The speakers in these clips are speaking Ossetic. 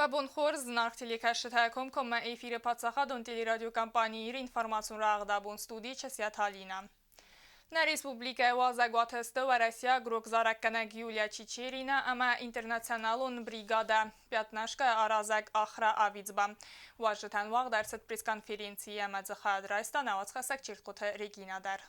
Уӕ бон хорз, зынаргъ телекӕсджытӕ, комкоммӕ эфиры паддзахадон телерадиокомпани Ир информацион рагъд абон студийы Часиаты Алинӕ. Нӕ республикӕйы уазӕгуаты сты уӕрӕсейаг рок-зарӕггӕнӕг Юлия Чичерина ӕмӕ интернационалон бригадӕ «Пятнашка» аразӕг Ахра Авидзба. Уазджытӕн уагъд ӕрцыд пресс-конференци ӕмӕ дзы хайад райста нӕ уацхӕссӕг Чертхъоты Регинӕ дӕр.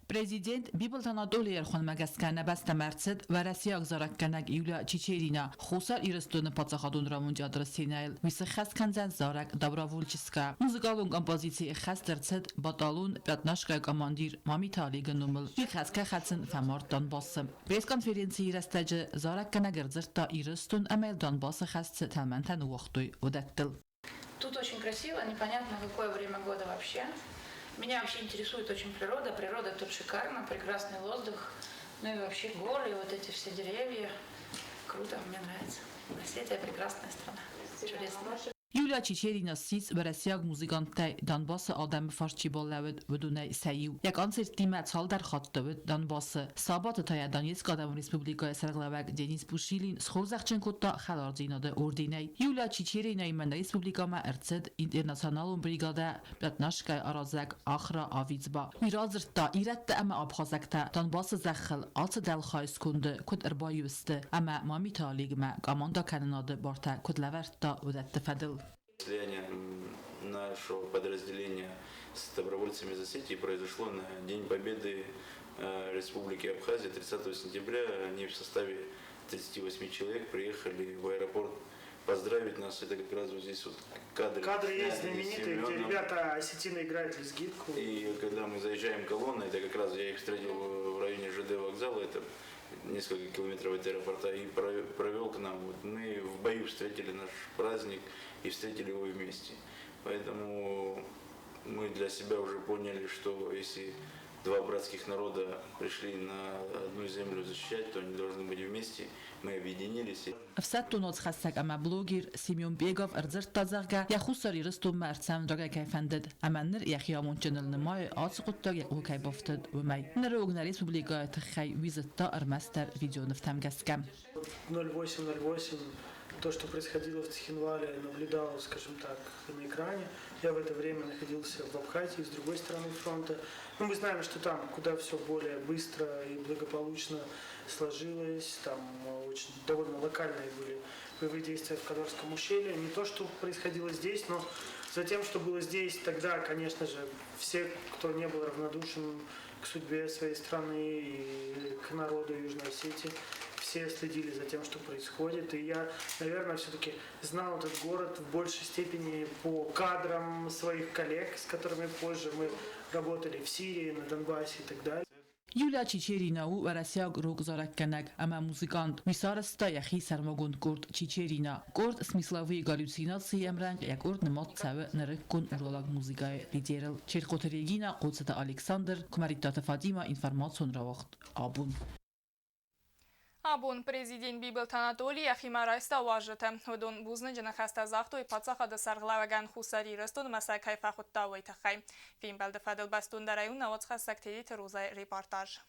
Президент Бибылты Анатолийы ӕрхонмӕ гӕсгӕ нӕ бӕстӕмӕ ӕрцыд уӕрӕсейаг зарӕггӕнӕг Юлия Чичерина Хуссар Ирыстоны паддзахадон драмон театры сценӕйыл. Уый сыххӕст кӕндзӕн зарӕг «Добровольческая». Музыкалон композици ӕххӕст ӕрцыд баталон Пятнашкайы командир Мамиты Олегы номыл. Уый хӕсгӕ хӕцын фӕмард Донбассы. Пресс-конференцийы рӕстӕджы зарӕггӕнӕг ӕрдзырдта Ирыстон ӕмӕ йыл Донбассы хӕст цы тӕлмӕнтӕ ныууагътой, уыдӕттыл. Тут очень красиво, непонятно, какое время года вообще. Меня вообще интересует очень природа. Природа тут шикарна, прекрасный воздух. Ну и вообще горы, и вот эти все деревья. Круто, мне нравится. Осетия прекрасная страна. Чудесная. Юлия Чичерина ссис уӕрӕсейаг музыканттӕй Донбассы адӕмы фарс чи баллӕуыд, уыдонӕй сӕ иу. Йӕ концерттимӕ цалдӕр хатты уыд Донбассы. Сабаты та йӕ Донецкы адӕмон республикӕйы сӕргълӕууӕг Денис Пушилин схорзӕхджын кодта хӕлардзинады орденӕй. Юлия Чичеринӕимӕ нӕ республикӕмӕ ӕрцыд интернационалон бригадӕ Пятнашкӕйы аразӕг Ахра Авидзба. Уый радзырдта, ирӕттӕ ӕмӕ абхазӕгтӕ Донбассы зӕххыл ацы дӕлхайы сконды куыд ӕрбаиу сты ӕмӕ Мамиты Олегмӕ командӕкӕнынады бартӕ куыд лӕвӕрдта, уыдӕтты фӕдыл. Слияние нашего подразделения с добровольцами из Осетии произошло на День Победы Республики Абхазия 30 сентября. Они в составе 38 человек приехали в аэропорт поздравить нас. Это как раз вот здесь вот кадры. Кадры есть знаменитые, где ребята осетины играют лезгинку. И когда мы заезжаем колонной, это как раз я их встретил в районе ЖД вокзала, это несколько километров от аэропорта, и провел к нам. Вот мы в бою встретили наш праздник и встретили его вместе. Поэтому мы для себя уже поняли, что если два братских народа пришли на одну землю защищать, то они должны быть вместе. Мы объединились. Ӕфсӕддон уацхӕссӕг ӕмӕ блогер Семен Бегов ӕрдзырдта, зӕгъгӕ, йӕ Хуссар Ирыстонмӕ ӕрцӕуын рагӕй кӕй фӕндыд, ӕмӕ ныр йӕхи амондджыныл нымайы, ацы хъуыддаг йӕ къухы кӕй бафтыд, уымӕй. Ныры онг нӕ республикӕйы тыххӕй уый зыдта ӕрмӕстдӕр видеонывтӕм гӕсгӕ. 08.08 то, что происходило в Цхинвале, наблюдал, скажем так, на экране. Я в это время находился в Абхазии, с другой стороны фронта. Ну, мы знаем, что там куда все более быстро и благополучно сложилось. Там очень довольно локальные были боевые действия в Кодорском ущелье. Не то, что происходило здесь, но за тем, что было здесь, тогда, конечно же, все, кто не был равнодушен к судьбе своей страны и к народу Южной Осетии, все следили за тем, что происходит. И я, наверное, все-таки знал этот город в большей степени по кадрам своих коллег, с которыми позже мы работали в Сирии, на Донбассе и так далее. Юлия Чичерина у уӕрӕсейаг рок зарӕггӕнӕг ӕмӕ музыкант. Уый сарӕзта йӕхи сӕрмагонд къорд Чичерина. Къорд «Смысловые галлюцинации» ӕмрӕнхъ йӕ къорд нымад цӕуы нырыккон уралаг музыкӕйы лидерыл. Чертхъоты Регина, Хъоцыты Александр, Куымӕридтаты Фатимӕ, информацион рауагъд «Абон». Абон президент Бибылты Анатоли йӕхимӕ райста уазджытӕ. Уыдон бузныджы ныхӕстӕ загътой паддзахады сӕргълӕууӕгӕн Хуссар Ирыстонмӕ сӕ кӕй фӕхуыдта, уый тыххӕй. Фембӕлды фӕдыл бӕстондӕрӕй у нӕ уацхӕссӕг Тедеты Розайы репортаж.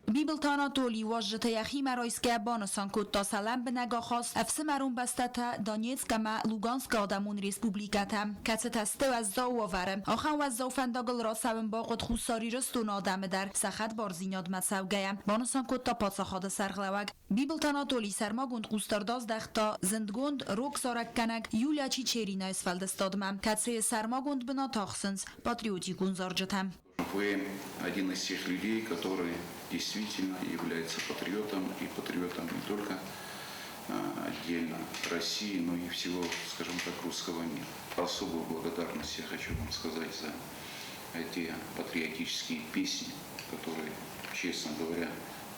Бибылты Анатоли уазджыты йӕхимӕ райсгӕ банысан кодта сӕ лӕмбынӕг ахаст ӕфсымӕрон бӕстӕтӕ Донецк ӕмӕ Луганскы адӕмон республикӕтӕм, кӕцытӕ сты уӕззау уавӕры. Ахӕм уӕззау фӕндагыл рацӕуын бахъуыд Хуссар Ирыстоны адӕмы дӕр сӕ хӕдбардзинадмӕ цӕугӕйӕ, банысан кодта паддзахады сӕргълӕууӕг. Бибылты Анатоли сӕрмагонд хъусдард аздӕхта зындгонд рок-зарӕггӕнӕг Юлия Чичеринайы сфӕлдыстадмӕ, кӕцыйы сӕрмагонд бынат ахсынц патриотикон зарджытӕ. Вы один из тех людей, который действительно является патриотом, и патриотом не только отдельно России, но и всего, скажем так, русского мира. Особую благодарность я хочу вам сказать за эти патриотические песни, которые, честно говоря,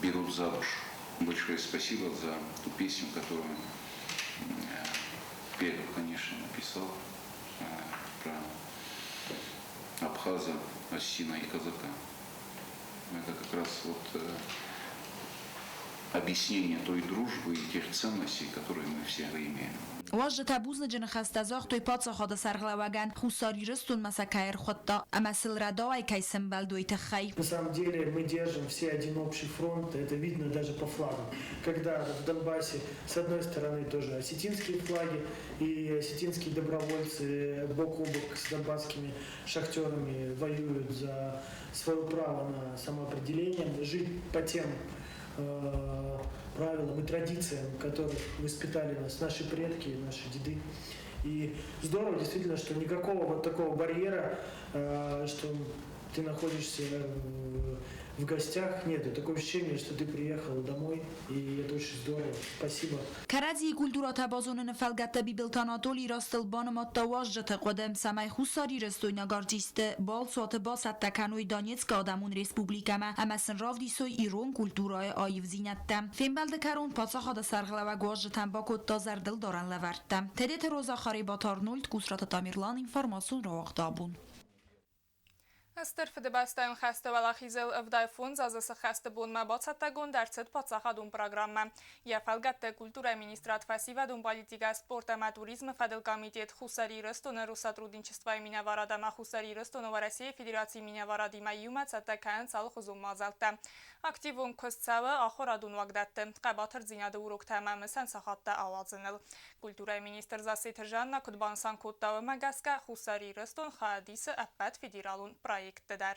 берут за душу. Большое спасибо за ту песню, которую Пегов, конечно, написал про Абхаза, Осетина и Казака. Это как раз вот объяснение той дружбы и тех ценностей, которые мы все имеем. Уазджытӕ бузныджы ныхӕстӕ загътой паддзахады сӕргълӕууӕгӕн, Хуссар Ирыстонмӕ сӕ кӕй ӕрхуыдта ӕмӕ сыл рӕдауӕй кӕй сӕмбӕлд, уый тыххӕй. На самом деле мы держим все один общий фронт, это видно даже по флагам. Когда в Донбассе с одной стороны тоже осетинские флаги и осетинские добровольцы бок о бок с донбасскими шахтерами воюют за свое право на самоопределение, жить по тем правилам и традициям, которых воспитали нас наши предки, наши деды. И здорово действительно, что никакого вот такого барьера, что ты находишься в гостях, нет. Такое ощущение, что ты приехал домой, и это очень здорово. Спасибо. Кӕрӕдзийы культурӕтӕ базоныны фӕлгӕтты Бибылты Анатоли растыл банымадта уазджыты хъуыды, цӕмӕй хуссарирыстойнаг артистты балцуаты бацӕттӕ кӕной Донецкы Адӕмон Республикӕмӕ ӕмӕ сын равдисой ирон культурӕйы аивдзинӕдтӕ. Фембӕлды кӕрон паддзахады сӕргълӕууӕг уазджытӕн бакодта зӕрдылдарӕн лӕвӕрттӕ. Тедеты Роза, Харебаты Арнольд, Къусраты Тамерлан, информацион рауагъд Абон. Стыр Фыдыбӕстӕйон хӕсты уӕлахизыл 75 азы сыххӕсты бонмӕ бацӕттӕгонд ӕрцыд паддзахадон программӕ. Йӕ фӕлгӕтты культурӕйы министрад, фӕсивӕдон политикӕ, спорт ӕмӕ туризмы фӕдыл комитет, Хуссар Ирыстоны Россотрудничествойы минӕварад ӕмӕ Хуссар Ирыстоны Уӕрӕсейы Федерацийы минӕварадимӕ иумӕ цӕттӕ кӕнынц алыхуызон мадзӕлттӕ. Активон куыст цӕуы ахуырадон уагдӕтты хъӕбатырдзинады уроктӕ ӕмӕ мысӕн сахаттӕ ауадзыныл. Культурӕйы министр Зассеты Жанна куыд банысан кодта, уымӕ гӕсгӕ Хуссар Ирыстон хайад исы ӕппӕт федералон проектты дӕр.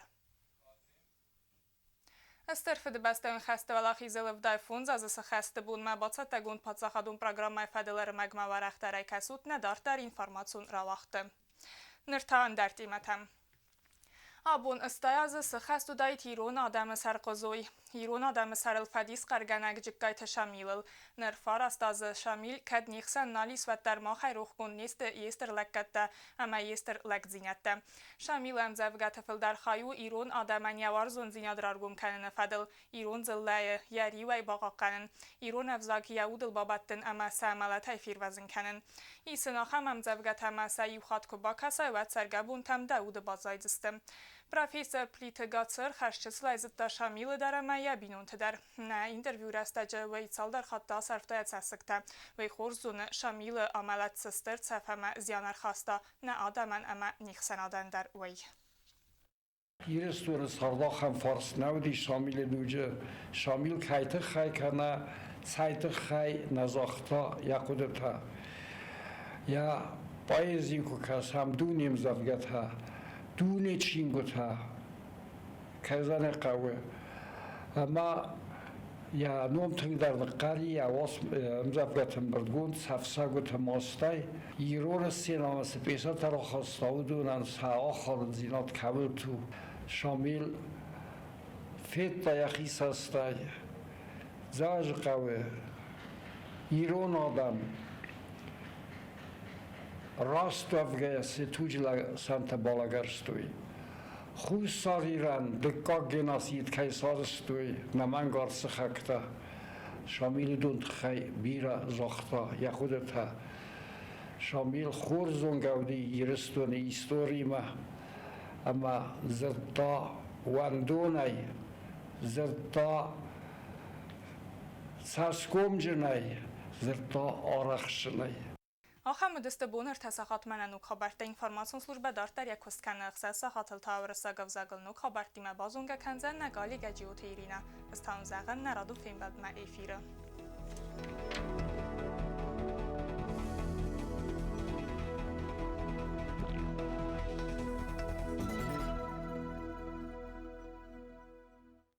Стыр Фыдыбӕстӕйон хӕсты уӕлахизыл 75 азы сыххӕсты бонмӕ бацӕттӕгонд паддзахадон программӕйы фӕдыл ӕрмӕгмӕ уӕрӕхдӕрӕй кӕсут нӕ дарддӕр информацион рауагъдты. Ныр та ӕндӕр темӕтӕм. Абон 80 азы сыххӕст уыдаид ирон адӕмы сӕрхъуызой, ирон адӕмы сӕрыл фӕдисхъӕргӕнӕг Джыккайты Шамилыл. Ныр 9 азы Шамил кӕд не хсӕн нал ис, уӕддӕр махӕй рохгонд не сты йе стыр лӕггӕдтӕ ӕмӕ йе стыр лӕгдзинӕдтӕ. Шамилы ӕмдзӕвгӕты фылдӕр хай у ирон адӕмӕн йӕ уарзондзинад раргом кӕныны фӕдыл, ирон дзыллӕйы йӕ риуӕй бахъахъхъӕнын, ирон ӕвзаг йӕ удыл бабӕттын ӕмӕ сӕ мӕлӕтӕй фервӕзын кӕнын. Ис ын ахӕм ӕмдзӕвгӕтӕ ӕмӕ сӕ иу хатт куы бакӕсай, уӕд цӕргӕбонтӕм дӕ уды баззайдзысты. Профессор Плиты Гацыр хӕрзчысылӕй зыдта Шамилы дӕр ӕмӕ йӕ бинонты дӕр. Нӕ интервью рӕстӕджы уый цалдӕр хатты асӕрфта йӕ цӕссыгтӕ. Уый хорз зоны, Шамилы амӕлӕт цы стыр цӕф ӕмӕ зиан ӕрхаста нӕ адӕмӕн ӕмӕ не хсӕнадӕн дӕр, уый. Ирыстоны цардахӕм фарст нӕ уыди Шамилы дуджы. Шамил кӕй тыххӕй кӕнӕ цӕй тыххӕй нӕ загъта йӕ хъуыдытӕ. Йӕ поэзийы куы кӕсӕм дуне мдзӕвгӕтӕ, дуне чингуытӕ, кӕй зӕгъын ӕй хъӕуы, ӕмӕ йӕ ном тынгдӕр ныхъхъӕри йӕ ӕмдзӕвгӕты ӕмбырдгонд Сӕфсӕгуыты мастӕй. Ирон сценӕмӕ цы пьесӕтӕ рахаста, уыдонӕн сӕ ахадындзинад кӕуылты у. Шамил федта йӕхи цӕстӕй Дзӕуӕджыхъӕуы ирон адӕм раст уӕвгӕйӕ цы туджы сӕнтӕ балӕгӕрстой. Хуссар Ирӕн дыккаг геноцид кӕй сарӕзтой нӕ мӕнгард сыхӕгтӕ, Шамил уыдон тыххӕй бирӕ загъта йӕ хъуыдытӕ. Шамил хорз зонгӕ уыди Ирыстоны историимӕ ӕмӕ дзырдта уӕндонӕй, дзырдта цӕсгомджынӕй, дзырдта арӕхстджынӕй. Ахӕм уыдысты бон 3 сахатмӕ нӕ ног хабӕрттӕ. Информацион службӕ дарддӕр йӕ куыст кӕны. 6 сахатыл та уырыссаг ӕвзагыл ног хабӕрттимӕ базонгӕ кӕндзӕн нӕ коллегӕ Джиоты Иринӕ. Ӕз та уын зӕгъын нӕ радон фембӕлдмӕ эфиры.